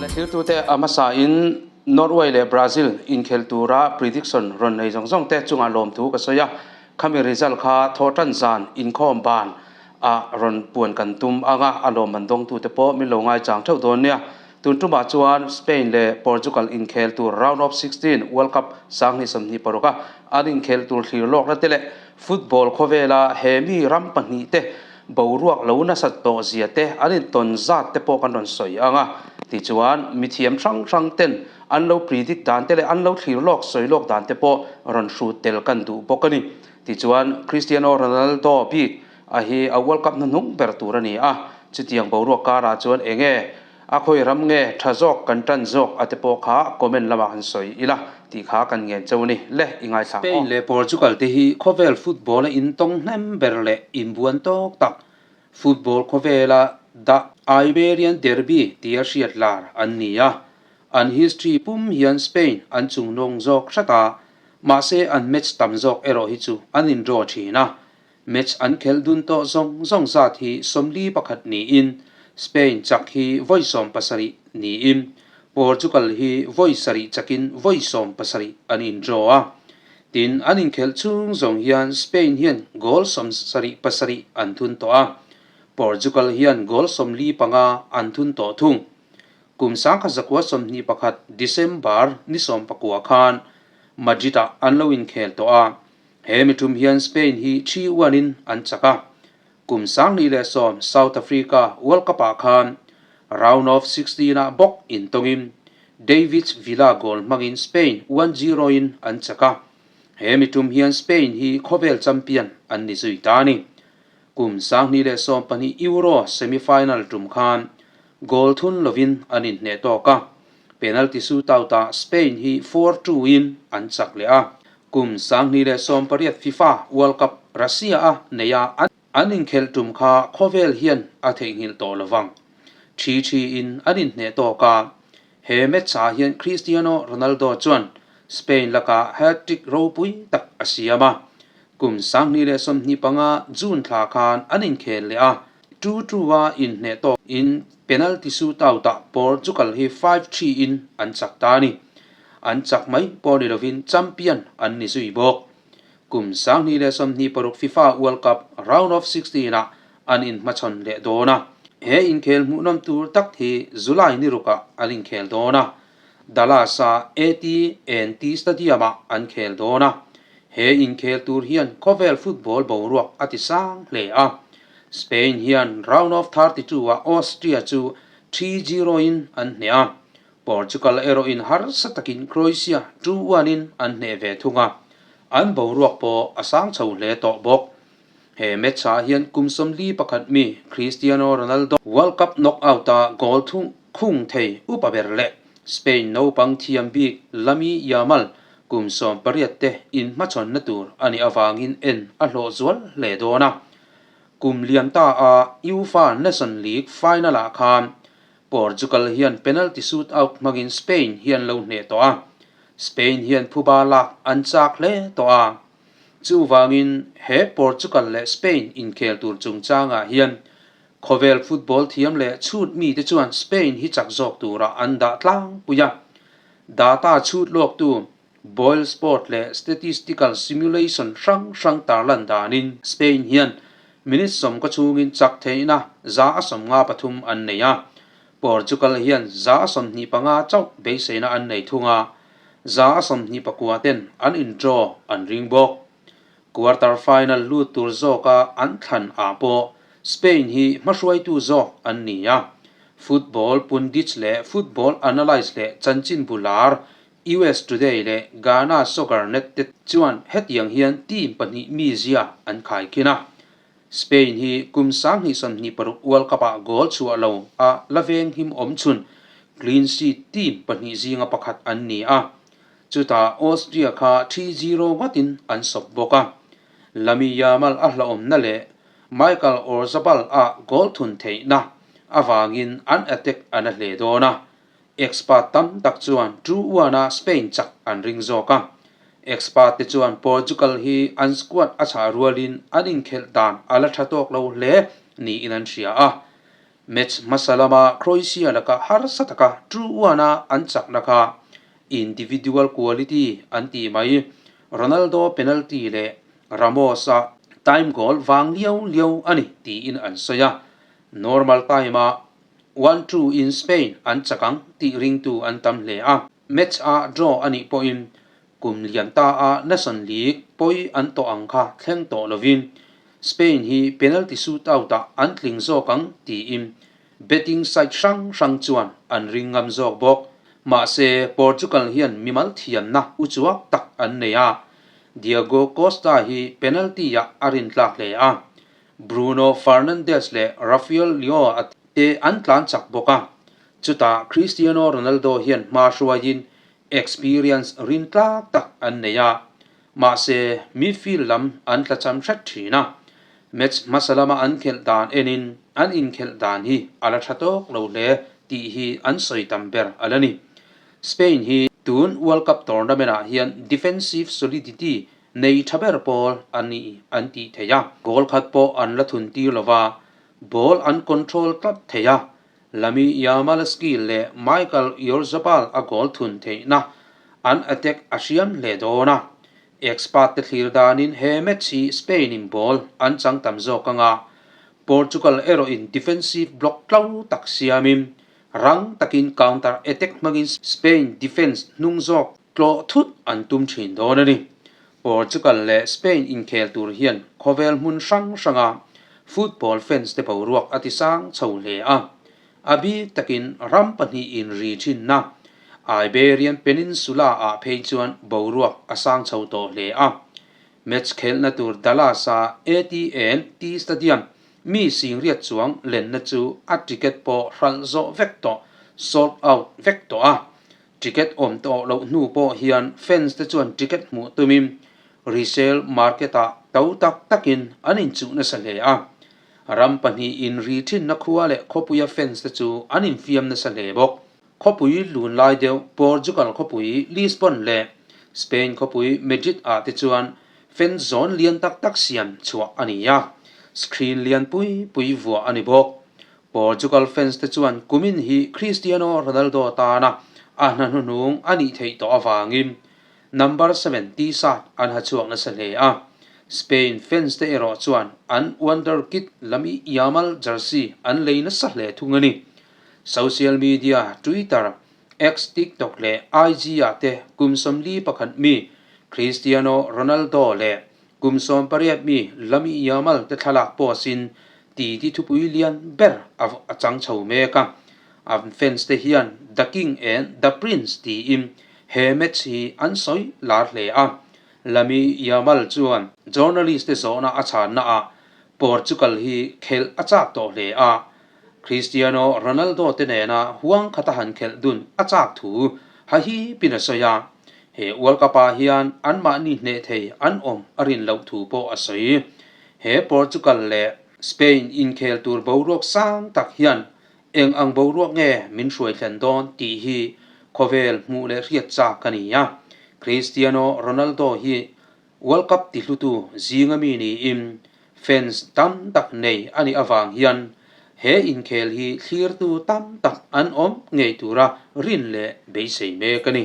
Awle thiltute a hmasa in Norway leh Brazil inkhel tura prediction rawn nei zawng zawng te chungah lawmthu ka sawi a, khami result kha thawhtan zan inkhawm ban ah rawn puan kan tum ang a, a lawmman dawngtute pawh min lo ngaichang theuh dawn nia. Tun tumah chuan Spain leh Portugal inkhel tur Round of 16 World Cup 2026 a an inkhel tur thlir lawkna te leh football khawvela he mi ram pahnih te boruak lo nasat tawh zia te an intawn zat te pawh kan rawn sawi ang a. Tichuan mithiam hrang hrang ten an lo predict dan te leh an lo thlir lawk sawi lawk dan te pawh rawn hrut tel kan duh bawk a ni. Tichuan Cristiano Ronaldo bik a hi a World Cup hnuhnung ber tur a ni a, chutiang boruak karah chuan eng nge a khawi ram nge tha zawk kan tan zawk a te pawh kha comment lamah han sawi ila tih kha kan ngen cheu a ni le i ngaithla ang aw. Spain leh Portugal te hi khawvel football a intawng hnem ber leh inbuan tawk tak football khawvela The Iberian Derby tia hriat lar an ni a, an history pum hian Spain an chungnawng zawk hrat a, mahse an match tam zawk erawh hi chu an in draw thin a, Match an khelh dun tawh zawng zawng zat hi 41 niin Spain chak hi vawi 70 niin Portugal hi vawi 7 chakin vawi 70 an in draw a. Tin, an inkhelh chhung zawng hian Spain hian goal 77 an thun tawh a, Portugal hian goal 45 an thun tawh thung. Kum 1921 December ni 19 khan Madrid-ah an lo inkhel tawh a, He mi tum hian Spain hi 3-1 in an chak a, kum 2010 South Africa World Cup ah khan round of 16 ah bawk intawngin David Villa goal hmangin Spain 1-0 in an chak a, he mi tum hian Spain hi khawvel champion an ni zui ta a ni. Kum 2012 Euro semi-final tum khan goal thun lovin an inhneh tawk a, penalty shootout ah Spain hi 4-2 in an chak leh a. Kum 2018 FIFA World Cup Russia a nei a, an inkhelh tum kha khawvel hian a theihnghilh tawh lo vang. Thi thi in an inhneh tawk a, he match ah hian Cristiano Ronaldo chuan Spain lakah hat-trick ropui tak a siam a. Kum 2025 June thla khan an inkhel leh a, 2-2 a inhneh tawk in penalty shootout ah Portugal hi 5-3 in an chak ta a ni. An chak mai pawh ni lovin champion an ni zui bawk. Kum 2026 FIFA World Cup Round of 16 ah an inhmachhawn leh dawn a. He inkhel hmuhnawm tur tak hi July ni rukah an inkhel dawn a. Dallas-a AT&T Stadium-ah an khel dawn a. He inkhel tur hian khawvel football boruak a ti sang hle a. Spain hian Round of 32 ah Austria chu 3-0 in an hneh a. Portugal erawhin harsa takin Croatia 2-1 in an hneh ve thung a, an boruak pawh a sang chho hle tawh bawk. He match ah hian kum 41 mi Cristiano Ronaldo World Cup knockout a goal thung khung thei upa ber leh Spain naupang thiam bik Lamine Yamal kum 18 te inhmachhawnna tur a nih avangin en a hlawh zual hle dawn a. Kum liam ta a UEFA Nation League final ah khan Portugal hian penalty shootout hmangin Spain hian lo hneh tawh a, Spain hian phuba lak an chak hle tawh a. Chuvangin he Portugal leh Spain inkhel tur chungchangah hian khawvel football thiam leh chhut mite chuan Spain hi chak zawk turah an dah tlangpui a. Data chhut lawktu Boyle Sport leh statistical simulation hrang hrang tarlan danin Spain hian minute 10 chhungin chak theihna 53% an nei a, Portugal hian 25% chauh beiseina an nei thung a, 29% ten an in draw an ring bawk. Quarter final lut tur zawka an thlan ah pawh Spain hi hmahruaitu zawk an ni a, football pundits leh football analyst leh chanchinbu lar US Today leh Ghana Soccer Net te chuan hetiang hian team pahnih mizia an khaikhin a. Spain hi kum 2026 World Cup-ah goal chhuah lo a la veng him awm chhun clean sheet team pahnih zinga pakhat an ni a. Chutah Austria kha 3-0 ngawtin an sawp bawk a. Lamine Yamal a hlauhawmna leh Michael Oyarzabal a goal thun theihna avangin an attack a na hle dawn a. Expert tam tak chuan 2-1 a Spain chak an ring zawk a. Expert te chuan Portugal hi an squad a chhah rualin an inkhelh dan a la tha tawk lo hle niin an hria a. Match hmasa lama Croatia laka harsa taka 2-1 a an chakna kha individual quality an tih mai. Ronaldo penalty leh Ramos-a time goal vang liau liau a ni tiin an sawi a. Normal time-a 1-2 in Spain an chak ang tih ringtu an tam hle a. Match a draw a nih pawhin kum lian ta a Nation League pawi an tawh ang kha thleng tawh lovin Spain hi penalty shootout ah an tling zawk ang tiin betting site hrang hrang chuan an ring ngam zawk bawk. Mahse, Portugal hian mimal thiamna uchuak tak an nei a, Diego Costa hi penalty ah a rintlak hle a, Bruno Fernandes leh Rafael Leao te an tlan chak bawk a, chutah Cristiano Ronaldo hian hma hruaiin experience rintlak tak an nei a, mahse midfield lam an tlacham hret thin a, match hmasa lama an khelh dan enin an inkhelh dan hi a la tha tawk lo hle tih hi an sawi tam ber a la ni. Spain hi tun World Cup tournament ah hian defensive solidity nei tha ber pawl a ni an tih theih a, goal khat pawh an la thun tir lova, ball an control tlat thei a, Lami Yamal skill leh Michael Oyarzabal a goal thun theihna an attack a hriam hle dawn a. Expert te thlir danin he match hi Spain in ball an chang tam zawk anga Portugal erawh in defensive block tlo tak siamin rang takin counter attack hmangin Spain defence hnung zawk tlawh thut an tum thin dawn a ni. Portugal leh Spain inkhel tur hian khawvel hmun hrang hranga football fans te boruak a tisang chho hle a. A bik takin ram pahnih inri thinna Iberian Peninsula ah phei chuan boruak a sang chho tawh hle a. Match khelhna tur Dallas-a AT&T Stadium mi singriat chuang lenna chu a ticket pawh hralh zawh vek tawh, sold out vek tawh a. Ticket awm tawh loh hnu pawh hian fans te chuan ticket hmuh tumin resale market ah to tak takin an inchuh nasa hle a. Ram pahnih inri thinna khua leh khawpuia fans te chu an infiam nasa hle bawk. Khawpui lun lai deuh Portugal khawpui Lisbon leh Spain khawpui Madrid ah te chuan fans zawn lian tak tak siam chhuah a ni a, screen lian pui pui vuah a ni bawk. Portugal fans te chuan kumin hi Cristiano Ronaldo tana a hna hnuhnung a nih theih tawh avangin number 7 t-shirt an ha chhuak nasa hle a. Spain fans te erawh chuan an wonderkid Lamine Yamal jersey an lei nasa hle thung a ni. Social media Twitter, X, TikTok leh IG ah te kum 41 mi Cristiano Ronaldo leh Kum 18 mi Lamine Yamal te thlalak post in titi thupui lian ber a chang chho mek a. An fans te hian The King and The Prince tiin he match hi an sawi lar hle a. Lamine Yamal chuan journalist te zawhna a chhanna ah Portugal hi khelh a chak tawh hle a. Cristiano Ronaldo te nena huang khata han khelh dun a chak thu ha hi pin a sawi a. He World Cup ah hian anmahni hneh thei an awm a rin loh thu pawh a sawi. He Portugal leh Spain inkhel tur boruak sang tak hian eng ang boruak nge min hruai thlen dawn tih hi khawvel hmuh leh hriat chak a ni a. Cristiano Ronaldo hi World Cup tihlutu zinga mi niin fans tam tak nei a nih avang hian he inkhel hi thlirtu tam tak an awm ngei tura rin leh beisei mek a ni.